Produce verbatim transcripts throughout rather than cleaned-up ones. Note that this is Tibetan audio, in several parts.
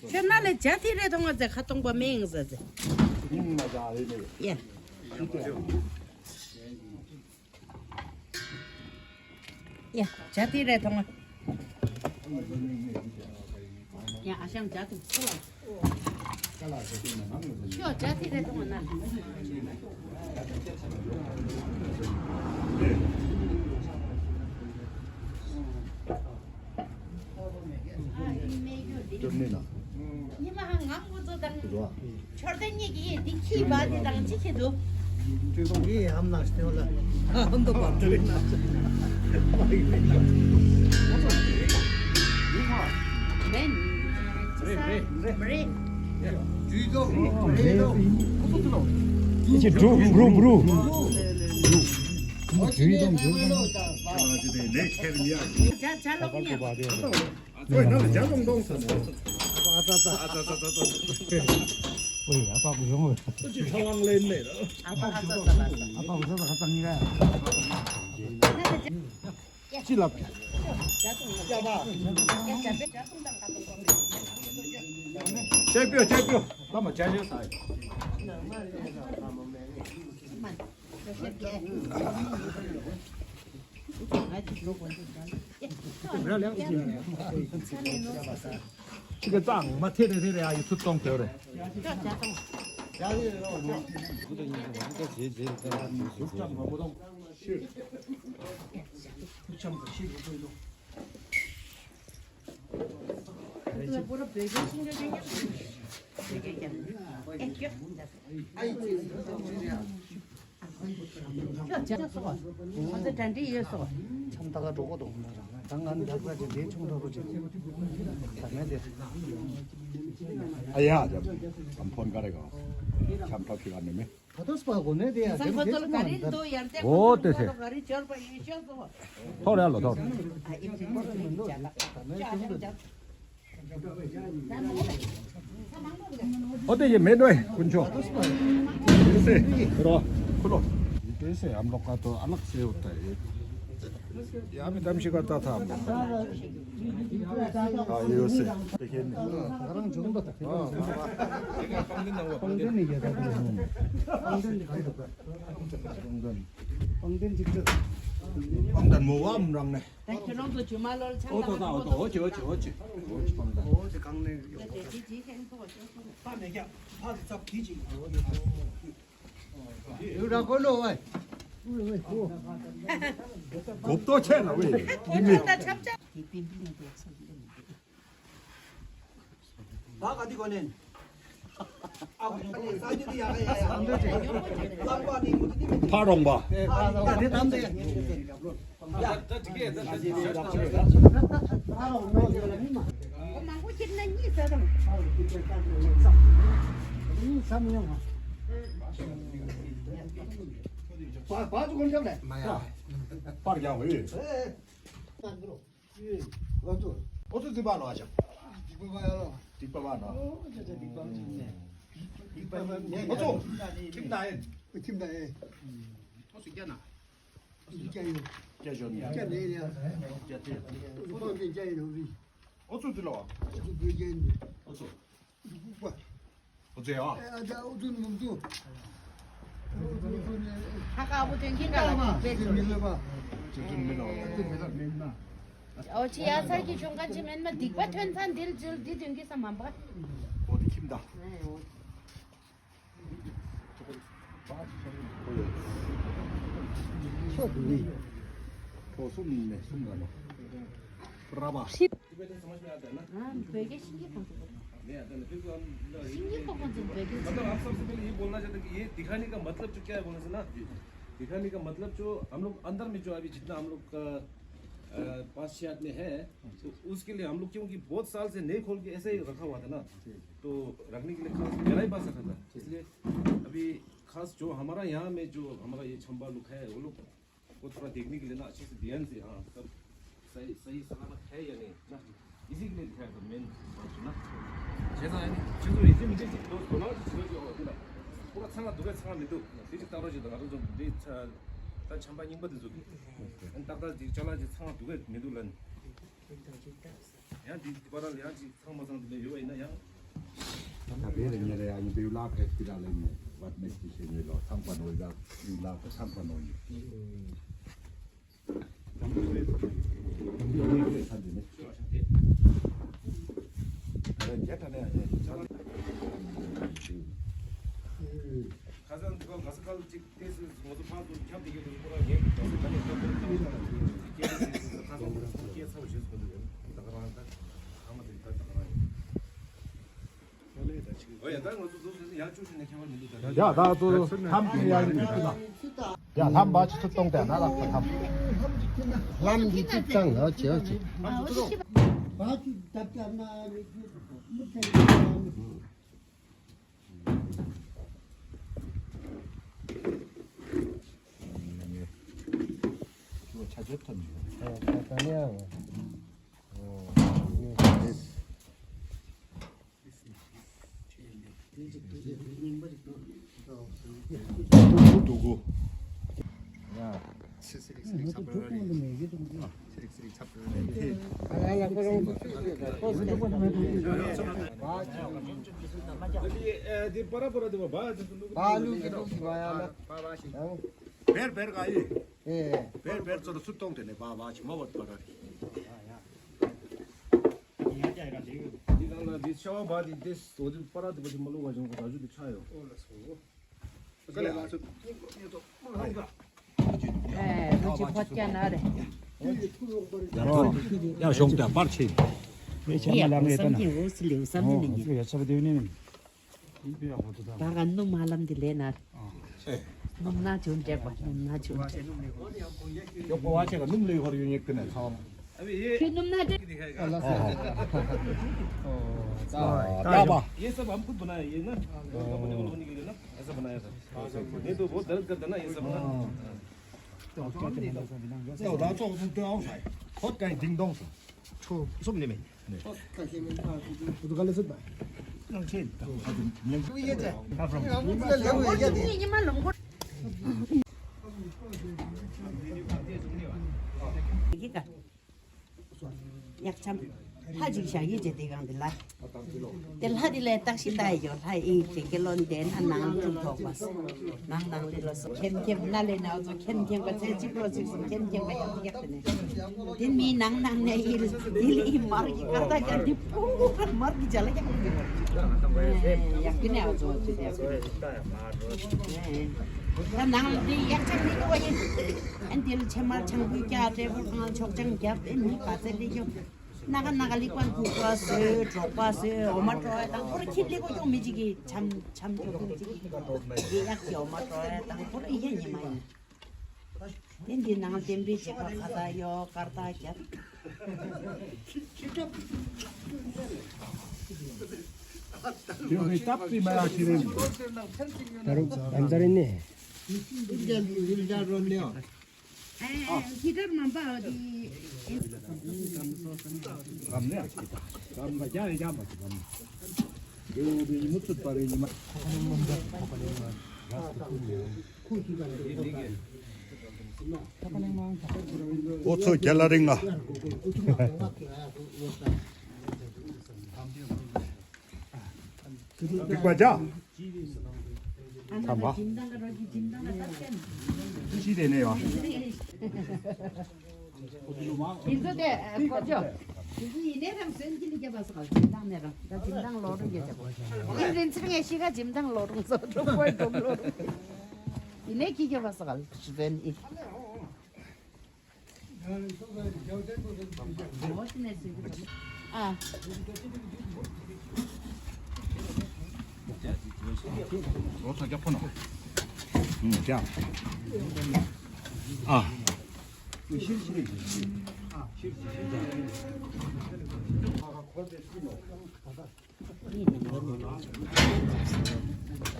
ཁྱོད་ན་ལས་ཇ་ཐི་རེ་ཐོང་བ་ཟེ་ཁ་སྟོང་པ་མེ་ཡིན་ཟེ་ཟེ། ཡ། ཡ། ཇ་ཐི་རེ་ཐོང་བ། ཡ། ཨ་ཞང་ཇ་ཐུ་ཁོ་ལ། ཁྱོད་ཇ་ཐི་རེ་ཐོང་བ་ན། སྐྱོབ་ནི་ན། ཉི་མ་ཧང་ངམ་གོ་ཚོ་དང་། ཆོར་ཏན་གཉིས་ཀྱིས་འདི་ཁྱི་བ་འདི་དང་ཅི་ཁྱི་འདུག་ངའི་ཧམ་ནག་སྟེང་ལ་ཧམ་དུ་བབ་དུ་རིག་ནག་མེན། རེད་རེད་རེད། ཅུས་ཏོ་རེད་ཏོ། ཅི་འགྲོ་འགྲོ་འགྲོ། ཅུས་ཏོ་འགྲོ། ཇ་ཇ་ལོག་ཉ། ཨོ་ཡ། ནང་ལ་ཇ་འཐུང་འཐུང་ཟེར་ནས། ཨ་ཙ་ཙ། ཨ་ཙ་ཙ་ཙ་ཙ། ཨོ་ཡ། ཨ་ཕ་གུ་ཡོང་བས། ཨ་ཙི་ཁ་ལང་ལེན་མེད། ཨ་ཕ་ཨ་ཙ་ཙ་ལ། ཨ་ཕ་གུ་ཟ་ཁ་ཙང་ཉི་ར། ཅི་ལབ། ཅེ་པིའོ་ཅེ་པིའོ། ལ་མ་ཇ་ཇ་ཟ། ཅི་ག་ཙང་མ་ཐེ་རེ་ཐེ་རེ་ཨ་ཡུ་ཐུབ་གཏོང་དེ་རེ། ཁྱོད་ཅག་སོ། ཁོ་ཚོ་གྲ་སྒྲིག་ཡོད་སོ། ཆམ་ད་ག་འགྲོ་གོ་འདུག་ད་ང་འདག་ས་ཅིག་ལས་ཆུང་འདྲ་པོ་ཅིག་ད་ནས་དེ། ཨ་ཡ་ཅམ་ཨམ་ཕོན་ག་རེ་ག་ཆམ་ཐོག་ཁི་ག་ནས་མེ། ད་ལྟ་སྤ་གོ་ནས་དེ་ཡ་སང་ཁོ་ཚོ་ལ་ག་རེ་འདུག་ཡར་ཏེ། ཨོ་ཏེ་ཏེ། ག་རེ་འབྱོར་པ་ཡིན་ཤོད་སོ། ཐོག་རེ་ལོ་ཐོག་ཨ་ཨིན་ཅི་མོ་ཅི་མི་ཅ་ལག་ཨོ་དེ་ཡེ་མེད་ནོ་ཀུན་ཆོ། ཡེ་སེ་རོ་ཁུ་ལོ། ཡེ་སེ་ཨམ་ལོག་ཀ་ཏོ་ཨ་ལག་སེ་ཡོད་ད་ཡེ། ཡ་མི་དམ་ཤི་ཀ་ཏ་ཐ་མོ། ཨ་ཡེ་སེ། ཁ་རང་ཇུང་པ་ད། ཨ་པང་གདན་ནི་ཡེ་ད་པང་གདན་ནི་ག་ཡོད་པ། པང་གདན་ཅིག་ཏུ། པང་གདན་མོ་བ་མ་རང་ནས། ད་ཁྱེད་རང་ཚོ་ཇུ་མ་ལོར་ཆང་ཨོ་ཏོ་ཏ་ཨོ་ཏོ་ཨོ་ཅི་ཨོ་ཅི་ཨོ་ཅི་ཨོ་ཅི་པང་གདན། ཨོ་ཅི་གང་ནས་ཡོང་། ད་དེ་དེ་ཅི་ཧེན་ཐོག་ཅོ་ཐོག་ཕ་མེ་རྒྱ་ཕ་གི་ཚབ་གི་ཅི། ཡུ་ར་ཀོ་ལོ་ཝེ། གོབ་ཏོ་ཆེ་ན་ཝེ། ཡི་མི། ད་ག་དི་གོ་ནན། ཨ་ཁུ་ནན་ས་ཇི་དི་ཡ་ག་ཡ་ཡ། ལག་པ་ནི་མུ་ཏི་མི་ཏི། ཕ་རོང་པ། ཨ་ནི་ད་དེ་དམ་དེ། ཡ། ད་དེ་གས་ད་དེ་ཡ་ད་དེ་ཡ། ཕ་རོང་ནོ་ཡོ་ལ་མི་མ། ཨོ་མང་པོ་ཁྱེར་ན་གཉིས་ཟ་དང་། གཉིས་ཟ་མི་ཡོང་ང་། བ་བ་ཚོ་ཀུན་ཀྱང་ལས། མ་ཡ། པར་རྒྱག་འོས། ཨོ་ཚོ་ཚོ་ཚིག་པ་ལོ་ཨ་ཅག་སྡིག་པ་མ་ཡ་ལོ། སྡིག་པ་མ་ལོ། ཨོ་ཚོ་ཁྱིམ་ད་ཨེ། ཁྱིམ་ད་ཨེ། ཨོ་ཚོ་སྐྱ་ན། ཨོ་ཚོ་སྐྱ་ཡོད། སྐྱ་ཞོ་ནི། སྐྱ་ནི་ཡ། སྐྱ་ཐེ། ཨོ་ཚོ་སྐྱ་ཡོད་རི། ཨོ་ཚོ་དེ་ལོ། ཨོ་ཚོ་སྐྱ་ནི། ཨོ་ཚོ། ཨུ་པ། ཨོ་ཙེ་ཨ། ཨ་ད་ཨུ་ཙུ་ནུ་ཙུ། ཨུ་ཙུ་ནུ་ཙུ་ནི། ཧ་ཀ་ཨ་བུ་དོན་གྱི་འདྲ་ལ་དཔེ་ཙུ། མི་ལ་བ། ཅི་ཙུ་མི་ལ་བ། ཨོ་ཅི་ཡ་སར་གྱི་བྱུང་མཁན་ཅི་མེད་ན་སྡིག་པ་ཐོན་ཚ་འདིར་འཇུལ་འདི་དོན་གྱི་ས་མ་འབའ། ཨོ་དེ་ཁྱིམ་ད། ཨོ་གསུམ་ནས་གསུམ་ལ་ནོ། ར་བ། हाँ, बैगे शिंगे को। नहीं आता ना, फिर तो हम शिंगे को कौन से बैगे? मतलब, आप सबसे पहले ये बोलना चाहते हैं कि ये दिखाने का मतलब जो क्या है बोलने से ना, दिखाने का मतलब जो हम लोग अंदर में जो अभी जितना हम लोग का, अ, पाँच छः आदमी है, तो उसके लिए हम लोग क्योंकि बहुत साल से नहीं खोल के ऐसे ही रखा हुआ था ना, तो रखने के लिए खास मेला ही पास रखा था। इसलिए अभी खास जो हमारा यहाँ में जो हमारा ये छम्बा लोग है, वो लोग को थोड़ा देखने के लिए ना, अच्छे से ध्यान से, हाँ, सब सही, सही सलामत है या नहीं ना, इसी के लिए दिखाया था मेन बात ना। 제가 아니, 저도 이제 이제 또 돌아가서 지나지 않아. पूरा छांगा दुगे छांगा मिंदु। इसे तारो जी तो 좀 네, 다 छम्बा ཉིང་པ་དེ་ཚོ། ཨན་ཏག་ཏག་ཅིག་ཅ་ལག་ཅིག་ཚང་མ་འདུག་གས་མི་འདུག་ལན། ཡང་འདི་པ་ར་ལ་ཡང་ཅིག་ཚང་མ་ཚང་དེ་ཡོད་པ་ཡིན་ན་ཡང་ ད་བེ་རེ་ཉེ་རེ་ཨ་ནི་བེའུ་ལག་ཕེབས་ཀྱི་ར་ལེ་ཉེ་བར་མེད་ཀྱི་ཤེས་ཉེ་ལོ་ཚང་པ་ནོ་ཡ་ཡུ་ལག་ཚང་པ་ནོ་ཡ། ཡ་ད་ཚོ་ཐམ་གྱི་ཡ་ཡིན་ལ། ཡ་ལྷམ་བ་ཆུ་ཚོད་སྟོང་དེ་ན་ལ་ཁ་ཐམ། ལྷམ་འདི་ཅི་ཙང་ལ་ཅེ་ཅེ། ཆ་ཆོད་ཐོན་ཡོད། བེར་བེར་ག་ཡི། བེར་བེར་ཚོར་སུ་གཏོང་དེ་ནས་བ་བ་ཆི་མ་བ་པ་ར། འདི་ནང་ལ་འདི་ཤ་བ་བ་འདི་འདི་འོ་འདི་པ་ར་འདི་བ་འདི་མ་ལུག་བ་བྱུང་ག་ར་ཞུ་འདི་ཆ་ཡོད། ཨེ་ལོ་ཅི་ཕོ་སྐྱ་ན་རེ། ཡ་ཤོང་ད་པར་ཆེ། ཡ་བསམ་གྱིན་འོ་སི་ལེའུ་བསམ་ནི་ནི། ད་ག་སྣུམ་མ་ལམ་འདི་ལས་ན། སྣུམ་སྣ་ཆུང་འདྲེག་པ་སྣུམ་སྣ་ཆུང་འདྲེག་ཡོག་པོ་བ་ཆེ་ག་སྣུམ་ལས་ཧོར་ཡོད་ཉེག་ཏེ་ནས་ཚང་མ། ཁྱོད་སྣུམ་སྣ་འདྲེག་ཡེ་སབ་ཧམ་ཁུད་བ་ན་ཡེ་ན། ཡེ་སབ་བ་ན་ཡེ་སབ། ཡེ་སབ་བ་ན་ཡེ་སབ། ཡེ་སབ་བ་ན་ཡེ་སབ། ཡག་འཆམ། ལྷ་ཅིག་བཞག་ཡིན་ཅེ་དེ་གང་དེ་ལ། དེ་ལྷ་དེ་ལས་བརྟག་ཞིབ་ལྟ་ཡི་ཡོད། ལྷ་ཨིན་དེ་སྐྱེ་བློན་དེ་ན་ནང་དྲུག་ཐོག་པ། ནང་ནང་ལི་ལོ་སོ་ཁེམ་ཁེམ་ན་ལེ་ན་ཚོ་ཁེམ་ཁེམ་པ་ཚེ་གཅིག་ལོ་ཚིགས་སུ་ཁེམ་ཁེམ་པ་ཡག་ཡག་དེ་ནས། དེ་མི་ནང་ནང་ནས་ཡིལ་ཡིལ་ཨི་མར་གི་ཀར་ད་ཀྱང་དེ་པུ་མར་གི་ཇ་ལ་ཡག་གི་ཡོད། ཡག་གི་ནས་ཨ་ཚོ་ཚོ་ཡག་གི་ད་ནང་ལ་དེ་ཡག་ཆགས་མི་འདུག་ཨ་ཡིན། ཨན་དེ་ལ་ཕྱེ་མར་ཆང་བུ་རྒྱག་ཏྲེ་ཧོར་ཁང་ཆོག་ཆང་རྒྱབ་ཨེ་མི་ག་ཚད་ལས་ཀྱོ། ན་ག་ན་ག་ལིག་པ་ཁུག་པ་བཟོས་འབྲོག་པ་བཟོས་འོ་མ་དཀྲོག་ཡ་དང་ཁོ་ར་ཁྱི་ལིག་པ་ཀྱོ་མི་གཅིག་གིས་འཆམ་འཆམ་ཀྱོ་ཀུན་གཅིག་གིས་ཡག་གི་འོ་མ་དཀྲོག་ཡ་དང་ཁོ་ར་ཡ་ཉི་མ་ཡིན། དེ་འདི་ནང་བསྟན་པའི་བྱེད་པ་ཁ་ད་ཡོ་ཀར་ད་རྒྱབ། ད་རུང་ཨན་ཛ་རི་ནས། ཨེ་ཨེ་ཧི་ཊར་མ་པ་འོ་དི། ཨོ་ཚོ་རྒྱ་ལ་རིང་ལ། སྡིག་པ་བྱ། ཨ་ན་ཁ་ཇིམ་དང་ག་རོ་གི་ཇིམ་དང་ག་ད་ཅན། ཅི་དེ་ནས་ཡོད། དེ་ཚོ་དེ་ཁོ་ཅོ། དེ་ཚོ་ཡིན་ནས་རང་སོན་གྱི་ལི་རྒྱབ་པ་སོགས་ཇིམ་དང་ནས་རང་ད་ཇིམ་དང་ལོ་རུང་རྒྱབ་པ། ཨིན་རིན་ཚིར་ངས་ཤི་ཁ་ཇིམ་དང་ལོ་རུང་སོགས་འགྲོ་ཁོའི་འགྲོ་ལོ་རུང་། ཡིན་ནས་ཁྱི་རྒྱབ་པ་སོགས་སོན་ཨི།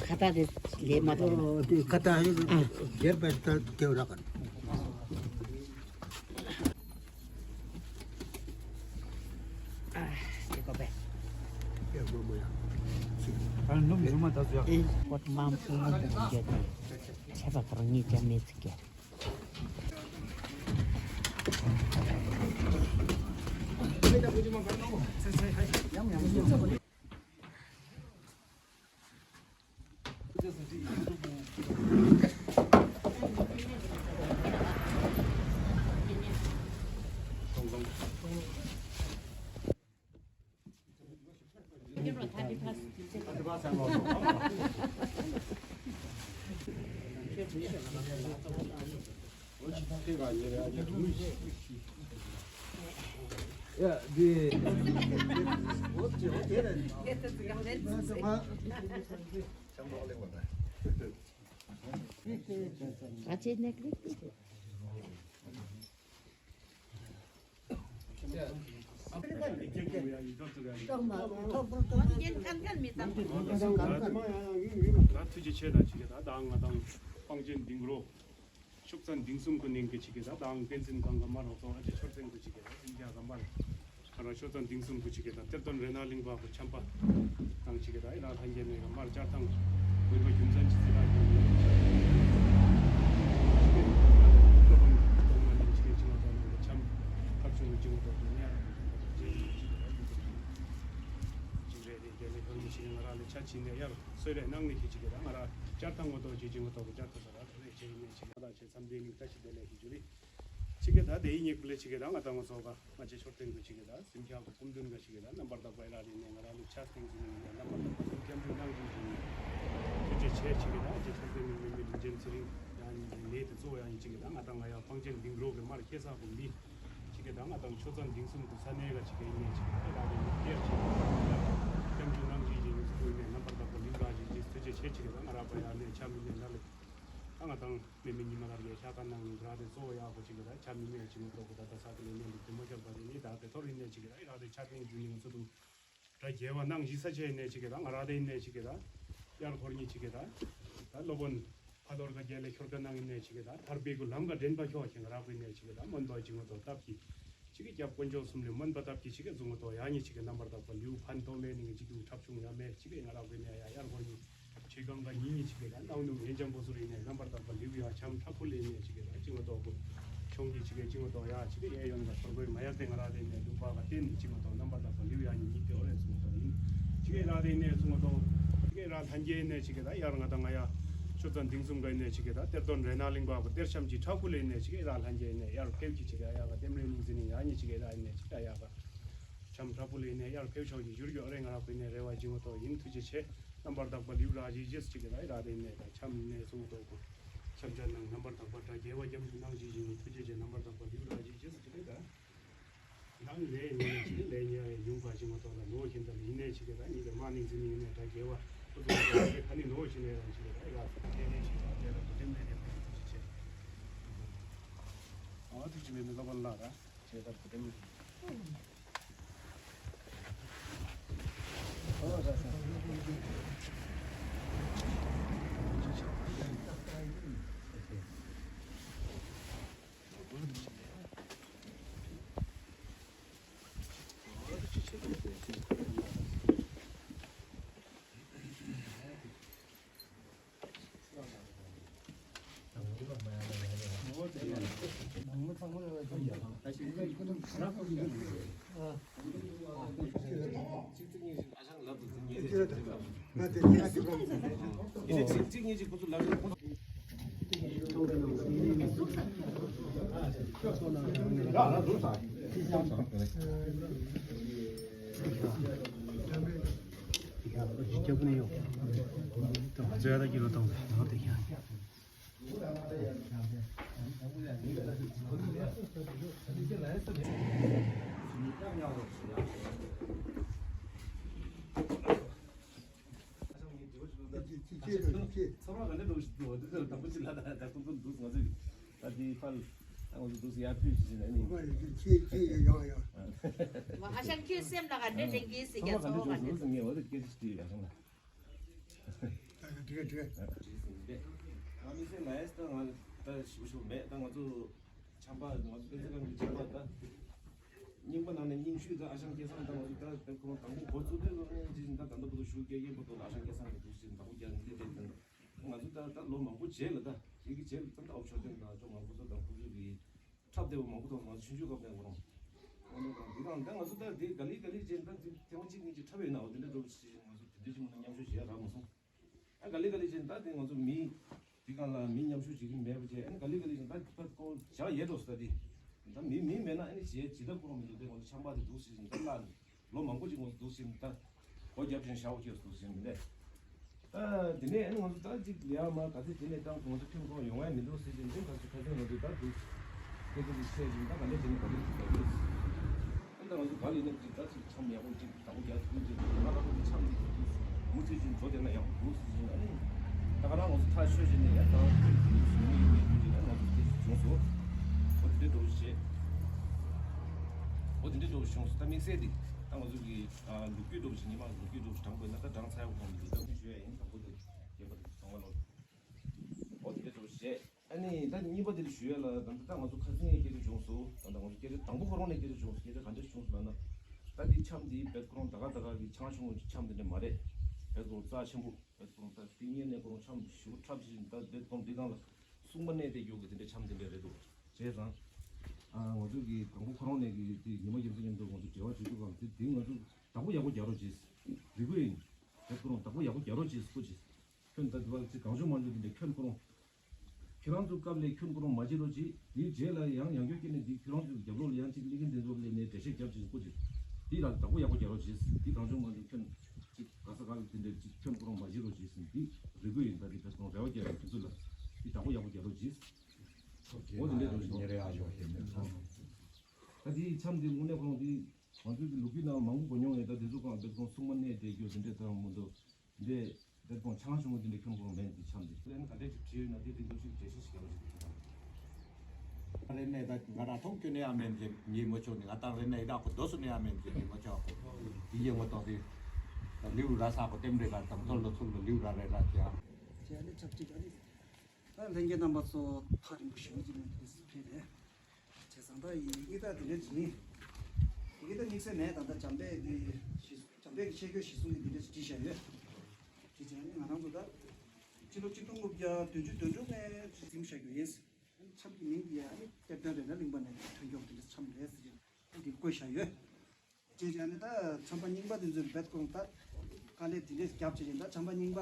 ཁ་ཏ་རེ་ལེ་མ་ཏོ། ཁ་ཏ་རེ་རྒྱར་པ་ཏ་ཀེའུ་ར་ཀན། ཨ་ཏེ་ཀོ་པེ། ཨ་ནུམ་ནུམ་མ་ཏ་ཟུ་ཡ། ཨེ་ཀོ་ཏ་མམ་ཕུ་མ་ཏ་ཟུ་ཡ། ཆེ་པ་ཁ་རང་ཉིད་ཀྱང་མེད་ཚིག་ཀྱེ། ད་ཐུགས་རྗེ་ཆེ་དང་ཅིག་གི་ད་ང་དང་དཔང་ཆེན་ལྡིང་རོ། ཤུགས་ཙམ་ལྡིང་གསུམ་གི་ནང་གི་ཅིག་གི་ད་དང་བསྟན་འཛིན་སྒང་གི་མ་རོགས་ཚོ་ཨ་ཅེ་ཆོས་སེང་གི་ཅིག་གི་ད་འཛིན་རྒྱ་ག་མར། ང་རང་ཤོ་ཙང་ལྡིང་གསུམ་གྱི་ཅིག་གི་དང་གཏེར་སྟོན་རེ་ན་གླིང་པ་གི་ཆམ་པ་དང་ཅིག་གི་དང་ཨི་རག་ལྷན་རྒྱས་ནས་མར་བཅར་ཐང་དགོན་པ་རྒྱུ་མཚན་ཅི་ཟེར་རག་གི་ཆམ་ཁབ་ཆུང་གི་ཅིག་ཏོག་ཏུ་ཉར་ཅིག་རེད་དེ་དེ་ལས་ཁོ་ནི་ཅིག་ང་རང་ལས་ཆ་ཅི་ནས་ཡར་གསོལ་རས་གནང་ནས་ཀྱི་ཅིག་གི་དང་ང་རང་བཅར་ཐང་ངོ་ཏོག་ཅིག་ཅིག་ངོ་ཏོག་གི་བཅར་ཐང་ས་ར་རེ་ཅིག་ནས་ཅིག་ང་རང་ཆེ་འཚམས་འདྲི་ནི་བཀྲ་ཤིས་བདེ་ལེགས་ཀྱི་ཇུ་རེད། ཅིག་གི་ད་དེའི་ཉེ་ཁུ་ལེ་ཅིག་གི་ད་ང་དང་ང་ཚོ་ག་ང་ཅེ་ཆོས་སེང་གི་ཅིག་གི་ད་སེམས་ཤག་གི་སྐུ་མདུན་ག་ཅིག་གི་ད་རྣམ་པར་དག་པ་ཨི་རག་ལས་ནས་ང་རང་ལས་ཆ་སྟེང་ཟིན་ནས་རྣམ་པར་དག་པ་སེམས་སྐྱབས་འཇུག་གནང་བཞིན་ཞུ་ནས་ཐུགས་རྗེ་ཆེ། ཅིག་གི་ད་ཅེ་ཆོས་སེང་གི་མི་མི་རིན་ཆེན་ཚེ་རིང་ཡང་ནས་དེ་གཙོ་བོ་ཡང་ཅིག་གི་ད་ང་དང་ང་ཡ་ཕང་ཅན་ལྡིང་རོག་གི་མར་ཁེ་ས་གོ་མི་ཅིག་གི་ད་ང་དང་ཆོས་ཚང་ལྡིང་གསུམ་གི་ས་གནས་ག་ཅིག་གི་ཡིན་ནས་ཅིག་གི་ད་ཨི་རག་ལས་ནས་སྐྱབས་ཅིག་གི་ད་སྐྱབས་འཇུག་གནང་བཞིན་ཞུ་ནས་ཚུལ་ནས་རྣམ་པར་དག་པ་ལིང་ག་ཅིག་ཅིག་ཐུགས་རྗེ་ཆེ། ཅིག་གི་ད་ང་རག་པ་ཡ་ནས་ཆ་མི་ནས་ལ་ལས། ད་ང་དང་མེ་མེ་ཉི་མ་ལ་རྒྱལ་ཤ་ཀ་ནང་ར་དེ་གཙོ་བོ་ཡག་པོ་ཅིག་གི་ད་ཆ་མི་མེད་ཅིག་མི་ཏོག་གི་ད་ད་ས་གི་ལས་ནས་འདུག་དེ་མོ་ཁྱབ་པ་དེ་ནི་ད་དེ་ཐོར་ཡིན་ནས་ཅིག་གི་ད་ཨི་རག་དེ་ཆ་ཐེངས་རྒྱུ་ནི་ང་ཚོ་དུ་ད་རྒྱལ་བ་ནང་བཞི་ས་ཆ་ཡིན་ནས་ཅིག་གི་ད་ང་རག་དེ་ཡིན་ནས་ཅིག་གི་ད་དབྱར་འཁོར་གཉིས་ཅིག་གི་ད་ད་སློབ་དཔོན་ཕ་རྡོར་ག་རྒྱལ་ལས་ཁྱོར་ཀ་ནང་ཡིན་ནས་ཅིག་གི་ད་ཐར་པའི་གུ་ལམ་ག་འདྲེན་པ་ཁྱོ་ཁྱེད་ང་རག་པ་ཡིན་ནས་ཅིག་གི་ད་སྨོན་པ་ཅིག་མི་ཏོག་སྟབས་ཀྱིས། ཅིག་གི་སྐྱབས་དཀོན་མཆོག་གསུམ་ལས་སྨོན་པ་བཏབ་ཀྱི་ཅིག་གི་གཟུངས་ཏོ་ཡ་ཉི་ཅིག་གི་རྣམ་པར་དག་པ་ལིའུ་ཕན་ཐོགས་མེད་ནི་ཅིག་གི་འཁྲབ་ཆུང་ཡ་མེད་ཅིག་གི་ང་རག་པའི་ནས་ཡ་ཡར་འཁོར་གྱི་ཆོས་སྒང་ག་ཉིན་ཉི་ཅིག་གི་ཡ་ནང་ནུ་ངེ་ཅང་པོ་སུ་རི་ནས་རྣམ་པར་དག་པ་ལིའུ་ཡ་འཆམ་འཁྲབ་ཕུ་ལེ་ནས་ཅིག་གི་ཡ་ཅིག་གི་ཏོག་པོ་ཆུང་གི་ཅིག་གི་ཅིག་གི་ཏོག་ཡ་ཅིག་གི་ཨེ་ཡོན་ག་ཐོར་གོའི་མ་ཡ་ཏེ་ང་རག་དེ་ནས་ལུག་པ་ག་ཏེ་ནི་ཅིག་གི་ཏོག་རྣམ་པར་དག་པ་ལིའུ་ཡ་ཉི་ཉི་ཏེ་ཨོ་རེ་གཟུངས་ཏོ་ཡིན་ཅིག་གི་རག་དེ་ནས་གཟུངས་ཏོ་ཅིག་གི་རག་ལྷན་རྒྱས་ནས་ཅིག་གི་ད་ཡར་ང་དང་ང་ཡ། ཆོས་ཚང་ལྡིང་གསུམ་ག་ཡིན་ནས་ཅིག་གི་ད་གཏེར་སྟོན་རེ་ན་གླིང་པ་གི་གཏེར་ཤམ་གྱི་ཁྲ་ཁུ་ལེ་ནས་ཅིག་གི་ར་ལྷན་རྒྱས་ནས་ཡར་ཕེབས་ཀྱི་ཅིག་གི་ཡ་ག་ལྟེམ་རེ་ནིང་ཟི་ནི་ཡ་ཉི་ཅིག་གི་ར་ཡིན་ནས་ཅིག་གི་ཡ་ག་ཤམ་ཁྲ་ཁུ་ལེ་ནས་ཡར་ཕེབས་ཆོག་གི་ཡུར་གྱི་ཨོ་རེ་ང་ར་ཁུ་ནས་རེ་བ་ཅིག་མི་ཏོག་ཡིན། ཐུགས་རྗེ་ཆེ། རྣམ་པར་དག་པ་ལིའུ་ར་ཇི་ཇིས་ཅིག་གི་ད་ར་དེ་ནས་ད་ཆམ་ནས་གསུང་ཏོག་གོ་ཆམ་ཆ་ནང་རྣམ་པར་དག་པ་དྲ་རྒྱལ་བ་སྐྱབས་འཇུག་གནང་ཞིག་ཞིག་ནི་ཐུགས་རྗེ་ཆེ། རྣམ་པར་དག་པ་ལིའུ་ར་ཇི་ཇིས་ཅིག་གི་ད། ཡང་ལས་ཉེས་ནས་ཅི་ལས་ཉེས་ཡང་ཡུམ་པ་ཞིག་མ་གཏོགས་ལ་ནོར་བཞིན་དང་ཡིན་ནས་ཅི་ག་ད་ཉིད་ཀྱི་དམག་ནི་འཛིན་ནི་ཡིན་ནས་ད་རྒྱལ་བ་ཁོ་ཚོ་ཁ་ནི་ནོར་བཞིན་ནས་རང་ཅི་ག་ད་ཡ་ལྟས་ནས་ཅི་ག་དེ་ལ་བུ་ཏན་མེད་ནས་ཁོ་ཚོ་ཅི་བྱེད། ཨ་ཐུགས་རྗེ་མེད་ནི་སློབ་དཔོན་ལགས་ད་བྱས་ད་བུ་ཏན་མེད། ད་དེའི་ཕར་ང་ཚོ་འདུག་ང་ཚོ་ཡར་ཕུད་ཞིག་ནས་ནི། ཨ་ཞང་ཁྱོད་སེམས་ལ་ག་འདྲ་དྲན་གྱིས་ཟེར་རྒྱ་ཚོ་ག་འདྲ། ངས་འོ་དེ་སྐད་ཆ་དྲིས་ཡ་ཞང་ལ། དྲིས་ཟིན་པས། ང་མི་སེམས་ལ་ཨེ་ད་ང་ད་ཞིབ་ཞིབ་མེད། ད་ང་ཚོ་ཆམ་པ་ང་ཚོ་དཔེ་ཚེ་གང་གི་ཆམ་པ་ད། རྙིང་པ་ནང་ནས་རྙིང་ཤོས་ད་ཨ་ཞང་སྐལ་བཟང་ད་ང་ཚོ་ད་ད་ཁོང་དང་པོ་འགོ་བཙུགས་དུས་ལོ་ནས་ཅི་ད་ད་ད་བུ་ཚོ་ཞུ་སྐད་ཡིན་པ་ཐོག་ལ་ཨ་ཞང་སྐལ་བཟང་གི་འདུག་ཟིན་དང་པོ་རྒྱ་ནས་ལས་དེ་ད་ང་ཚོ་ད་ད་ལོ་མང་པོ་རྗེས་ལ་ད་རིག་གི་རྗེས་ལ་ད་ད་ཨོ་ཆོས་ལྡན་དང་ཅོ་མང་པོ་ཚོ་དང་ཁོང་ཚོ་གི་འཁྲབ་བདེ་བོ་མང་པོ་ཐོག་ང་ཚོ་ཆུང་ཆུང་སྐབས་ནས་འོ་རང་འོ་ནས་རང་འདི་རང་ད་ང་ཚོ་ད་དེ་ག་ལེ་ག་ལེ་རྗེས་ད་དེ་ཐེངས་གཅིག་གཉིས་ཀྱི་འཁྲབ་ཡོད་ན་འོ་དེ་འདྲ་འགྲོ་ཞེས་ང་ཚོ་དེ་འདྲ་ཞིག་མ་མཉམ་ཞུགས་བྱེད་ཡ་རག་མ་སོང་། ཨ་ག་ལེ་ག་ལེ་བྱས་ད་དེ་ང་ཚོ་མི་དེ་གང་ལ་མི་མཉམ་ཞུགས་བྱེད་ཀྱི་མེད་པ་བྱས། ཨ་ནི་ག་ལེ་ག་ལེ་བྱས་ད་ཕར་ཀོ་བྱ་ཡས་འགྲོ་སོང་། ད་དེ་ད་མི་མི་མེད་ན་ཨ་ནི་བྱས་ཇི་ལྟར་ཁོ་རང་མི་འདུག་དེ་ང་ཚོ་ཆམ་པ་དེ་འདུག་ཟེར་ད་ལ་ལོ་མང་པོ་ཅིག་ང་ཚོ་འདུག་ཟེར་ད་ སྒོ་རྒྱབ་ཅིང་ཤའོ་ཁྱེར་སུ་ཟིན་མི་ལས། ད་དེ་ནས་ཨ་ནི་ང་ཚོ་ད་ཅིག་ལས་མ་ག་ཚོད་དེ་ནས་ད་ང་ཚོ་ཁྱོད་ཁོང་ཡོང་ཡ་མི་འདུག་ཟེར་གྱིན་འདི་ག་ཚོད་ཁ་སང་ང་ཚོ་ད་འདུག་སྐད་ཆ་ཅིག་བཤད་ཅིང་ད་ག་ནས་དེ་ནས་ག་ཚོད་ཅིག་ག་ཚོད་ཨ་ད་ང་ཚོ་ག་ལས་ནས་ཅིག་ད་ཅིག་འཆམ་ཡག་པོ་ཅིག་དང་པོ་རྒྱག་ཐུབ་ཅིག་ང་རང་ཚོ་འཆམ་ཅིག་མུ་མཐུད་ཅིག་འགྲོ་བསྡད་ན་ཡག་པོ་འདུག་ཟེར་གྱིན་ཨ་ནི་ད་ག་རང་ང་ཚོ་ཐག་ཆོད་བྱས་ནས་ཡ་ད་ང་ཚོ་ཟུང་ཡིན་ངེས་འདུག་ཅིག་ད་ང་ཚོ་སྐད་ཆ་བྱུང་སོང་། འོ་དེ་འདྲའི་འགྲོ་བཞིན་བྱས། འོ་དེ་འདྲའི་འགྲོ་བཞིན་བྱུང་སོང་། ད་དམིགས་བསལ་འདི་ད་ང་ཚོ་གི་ཨ་ལོ་རྒྱུས་འདྲ་པོ་ཞིག་ཉི་མ་ལོ་རྒྱུས་འདྲ་པོ་ཞིག་དྲངས་དགོས་ན་ད་དྲངས་ཚར་ཡག་པོ་མཐོང་གི་འདུག་ད་ངས་ཞུ་ཡ་ཡིན། དང་པོ་དེ་རྒན་པ་དེ་ཚང་མ་ལོ། འོ་དེ་འདྲ་འདྲ་པོ་ཞིག་བྱས། ཨ་ནི་ད་གཉིས་པ་དེ་ཞུ་ཡ་ལ་ད་ད་ང་ཚོ་ཁ་སང་ཡི་སྐད་ཆ་བྱུང་སོང་། ད་ད་ང་ཚོ་སྐད་ཆ་དང་པོ་ཁོ་རང་ནས་སྐད་ཆ་བྱུང་སོང་། སྐད་ཆ་ག་འདྲ་བྱུང་སོང་ལབ་ན། ད་འདི་འཆམ་འདི་བེད་ཁོ་རང་ད་ག་ད་ག་གི་ཆང་ཆུང་ངུ་འཆམ་འདི་འདྲ་མ་རེད། བེད་ཁོ་རང་རྩ་ཆེན་པོ། བེད་ཁོ་རང་ད་འདི་ངས་ནས་ཁོ་རང་འཆམ་ཞུ་འཁྲབ་བཞིན་ད་བེད་ཁོ་རང་འདི་སྒང་ལ་སྲུང་མ་གནས་བསྡད་རྒྱུ་གི་འདི་འདྲ་འཆམ་འདི་འདྲ་རེད་འདུག་བྱས་ཙང་། ཨ་ང་ཚོ་གི་དང་པོ་ཁོ་རང་ནས་གི་དེ་ཉི་མ་རྒྱལ་མཚན་མཉམ་དུ་ང་ཚོ་འབྲེལ་བ་བྱེད་དུས་སྒང་དེ་དེ་ང་ཚོ་བདག་པོ་ཡག་པོ་རྒྱག་རོགས་གྱིས། རེ་སྐུལ་ཡིན། ད་ཁོ་རང་བདག་པོ་ཡག་པོ་རྒྱག་རོགས་གྱིས་སྐུ་མཁྱེན། ཁྱོད་ད་དེ་བ་ཅིག་གང་བྱུང་མང་བྱུང་དེ་འདྲ་ཁྱོད་ཁོ་རང་། ཁྱོད་རང་ཚོ་སྐབས་ལས་ཁྱོད་ཁོ་རང་མ་བྱེད་རོགས་གྱིས། དེའི་རྗེས་ལ་ཡང་ཡང་བསྐྱར་སྐྱེས་ནས་དེ་ཁྱོད་རང་ཚོའི་རྒྱབ་ལོགས་ལ་ཡང་ཅིག་ཀླད་ཀོར་འདི་ཚོ་སླེབས་ནས་འགྲེལ་བཤད་རྒྱབ་ཅིག་སྐུ་མཁྱེན། དེ་ལ་བདག་པོ་ཡག་པོ་རྒྱག་རོགས་གྱིས། དེ་གང་བྱུང་མང་བྱུང་ཁྱོད་ཅིག་ག་ས་ག་ལ་དེ་འདྲ་ཅིག་ཁྱོད་ཁོ་རང་མ་བྱེད་རོགས་གྱིས་ཟེར་དེ་རེ་སྐུལ་ཡིན། ད་དེ་ད་དུང་རེ་བ་རྒྱག་ཡོད་ཁྱོད་ཚོ་ལ་དེ་བདག་པོ་ཡག་པོ་རྒྱག་རོགས་གྱིས། འོ་དེ་འདྲ་འདུག་ཉེ་རེ་ཨ་ཞོག་ཤེས་མེད་ད་དེ་འཆམ་དེ་དངོས་གནས་ཁོ་རང་དེ། ང་ཚོའི་གི་ལོ་རྒྱུས་ནང་མང་པོ་གོ་མྱོང་ཡོད། ད་དེ་ཚོ་གང་བེད་ཁོ་རང་སྲུང་མ་གནས་བསྡད་རྒྱུ་དེ་འདྲས་དང་མི་འདུག་འདྲས་བེད་ཁོ་རང་ཆང་ཆུང་ངུ་དེ་འདྲས་ཁྱོད་ཁོ་རང་མེད་འདི་འཆམ་དེ། ཨ་ནི་ག་འདྲས་ཅིག་བྲིས་ཡོད་ན་དེ་དེ་འདུག་ཅིག་འགྲེལ་བཤད་ཞིག་རྒྱབ་རོགས་ཞིག་དང་། རེད་ནས་ད་ང་རང་ཐོག་སྐྱོན་ནས་ཨ་མེན་གྱི་ཉིན་མོ་ཆོག་ནི་ང་ད་རེད་ནས་ད་ཁོ་རྡོ་སུ་ནས་ཨ་མེན་གྱི་ཉིན་མོ་ཆོག་ཁོ་དེ་ཡེ་ངོ་ཏོག་དེ་ད་ལིའུ་ར་ས་ཁོ་ལྟེམ་རེ་ར་དང་ཚོར་ལོ་ཚུར་ལོ་ལིའུ་ར་རེ་ར་ཅི་ཨ། ཅི་ཨ་ནི་ཆབས་ཅིག་ཨ་ནི་ད་ལྷན་རྒྱས་རྣམ་པ་ཚོ་ཐག་རིང་པོ་ཞེ་པོ་ཅིག་ནས་དེ་ཕེབས་རེད། བྱས་ཙང་ད་ཡིན་ཡིན་ད་དེ་འདྲ་ཅིག་ཡིན། དེ་གི་ད་དམིགས་བསལ་མེད། ད་ད་འཇམ་དཔལ་གྱི་གཞི་འཇམ་དཔལ་གྱི་ཆེ་བསྐྱེད་གཞི་བཟུང་གི་དེ་འདྲ་ཅིག་བྲིས་བཞག་ཡོད། དེ་བྱས་ནས་ང་རང་ཚོ་ད་སྤྱི་ལོ་གཅིག་སྟོང་དགུ་བརྒྱ་བདུན་ཅུ་དོན་དྲུག་ནས་འཛིན་བཞག་རྒྱུ་ཡིན། འཆམ་གྱི་མིང་འདི་ཡང་གཏེར་སྟོན་རེ་ན་གླིང་པ་ནས་ཐོན་སྐྱོང་དེ་འདྲ་འཆམ་རེད་ཟེར་གྱི་འདི་བཀོད་བཞག་ཡོད། ཅེས་བྱས་ནས་ད་ཆམ་པ་རྙིང་པ་དེ་ཚོའི་བེད་ཁོང་ད་དཀའ་ལས་དེ་འདྲས་རྒྱབ་བྱས་ནས་ད་ཆམ་པ་རྙིང་པ་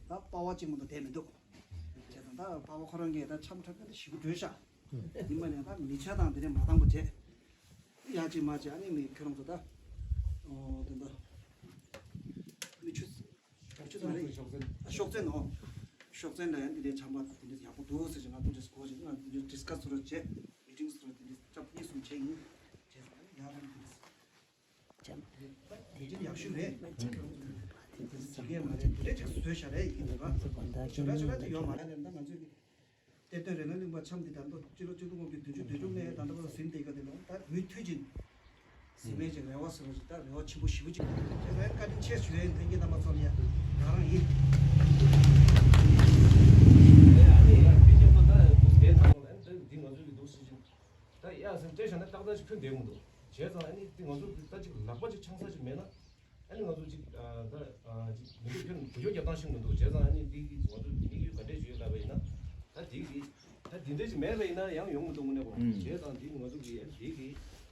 ད་པ་ཝ་གཅིག་མ་གཏོགས་བསྡད་མི་འདུག་བྱས་ཙང་ད་པ་ཝ་ཁོ་རང་གིས་ད་ཆམ་འཁྲབ་མཁན་ད་ཞེ་པོ་བྲོས་ཤག་ཡིན་པ་ནས་ད་མི་ཆ་དང་དེ་འདྲས་མ་བཏང་པ་བྱས། ཡ་ཅིག་མ་ཅིག་ཨ་ནི་མི་ཁྱོད་རང་ཚོ་ད་ཨོ་དེ་འདྲ་མི་ཆུ་ཆུ་ཚང་རེད། ཤོག་ཚན་ཨ་ཤོག་ཚན་ཨོ་ཤོག་ཚན་ལ་ཡང་འདི་འདྲའི་ཆམ་པ་དེ་འདྲས་ཡག་པོ་འདུག་ཟེར་གྱི་ང་དེ་འདྲས་གོ་ཅིག་ང་དེ་འདྲས་ཌིས་ཀ་སི་ཚོ་ར་བྱས་མི་ཊིང་སི་ཚོ་ར་དེ་འདྲས་སྐབས་གཉིས་གསུམ་བྱས་ཡིན། བྱས་ཙང་ཡ་རང་དེ་འདྲས། ཅམ། དེ་ཅི་ཡག་ཤོས་རེད། ཅི་གས་མ་རེད་དེ་འདྲ་ཅིག་བཟོས་བཞག་རེད་ཡིན་དུས་ཅོ་ལ་ཅོ་ལ་ཅིག་ཡོད་མ་རེད་ལབ་ན་ང་ཚོས་གཏེར་སྟོན་རེ་ན་གླིང་པ་ཆམ་འདི་ད་ལྟ་སྤྱི་ལོ་གཅིག་སྟོང་དགུ་བརྒྱ་བདུན་ཅུ་དོན་དྲུག་ནས་ད་ལྟ་བར་ཟིན་བསྡད་ཀ་དེ་ལ་ད་མུ་མཐུད་ཅིག་ཟིན་མེད་ཅིག་རེ་བ་ཟེར་བ་ཞིག་ད་རེ་བ་ཆེན་པོ་ཞེ་པོ་ཅིག་དེ་ལ་བཀའ་དྲིན་ཆེ་ཞུ་ཡ་ཡིན། ལྷན་རྒྱས་རྣམ་པ་ཚོ་ལ་ཡ་ང་རང་ཡིན། ད་ཡ་ཟིན་སྤྲད་བཞག་ན་ཏག་ཏག་ཅིག་ཁྱོན་བསྡད་མི་འདུག་བྱས་ཙང་ཨ་ནི་འདི་ང་ཚོ་ད་ཅིག་ལག་པ་ཅིག་འཆང་ས་ཅིག་མེད་ན། ཨ་ནི་ང་ཚོ་ཅིག་ཨ་ད་ཨ་ཅིག་མི་འདུག་ཁྱོད་འགུལ་སྐྱོད་རྒྱག་སྟངས་ཤིག་མི་འདུག་བྱས་ཙང་ཨ་ནི་འདི་གི་ང་ཚོ་དམིགས་ཡུལ་ག་འདྲས་ཞུ་ཡོད་ལབ་པ་ཡིན་ན། ད་འདི་གི་ད་འདི་འདྲས་ཅིག་མེད་པ་ཡིན་ན་ཡང་ཡོང་མི་འདུག་དངོས་གནས་ཁོ་རང་། བྱས་ཙང་འདི་ང་ཚོ་གི་ཨ་ནི་འདི་གི་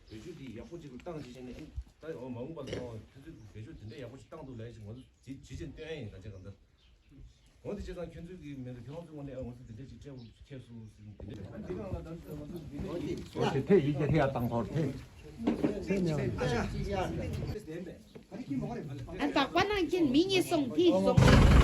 བེད་སྤྱོད་འདི་ཡག་པོ་ཅིག་བཏང་བྱས་བྱས་ནས་ཨ་ནི་ད་འོ་མ་འོངས་པ་ལ་ཁྱོད་ཚོས་བེད་སྤྱོད་འདི་འདྲས་ཡག་པོ་ཅིག་བཏང་འདུག་ལབ་ཡ་ཅིག་ང་ཚོ་ཇི་ཇི་བཞིན་སྟོན་ཡ་ཡིན། གང་ཅི་གང་ལྟར། འོ་དེ་བྱས་ཙང་ཁྱོད་ཚོས་ཀྱི་མེད་དུ་ཁྱོད་རང་ཚོའི་ངོས་ནས་ཨ་ང་ཚོ་དེ་འདྲས་ཅིག་སྤྲད་འོང་ཁྱེད་སོང་ཟེར་དེ་འདྲས་ཨ་འདི་གང་ལ་ད་ང་ཚོ་འདི་འདྲས་འོ་དེ་ཐད་ཡིག་ཆ་ཐད་ཡ་བཏང་ཐོར་ཐད། ཨ་ཅག་ཨ་རྡག་པ་ནང་ཁྱེད་མི་གཉིས་སོང་དེ་སོང་།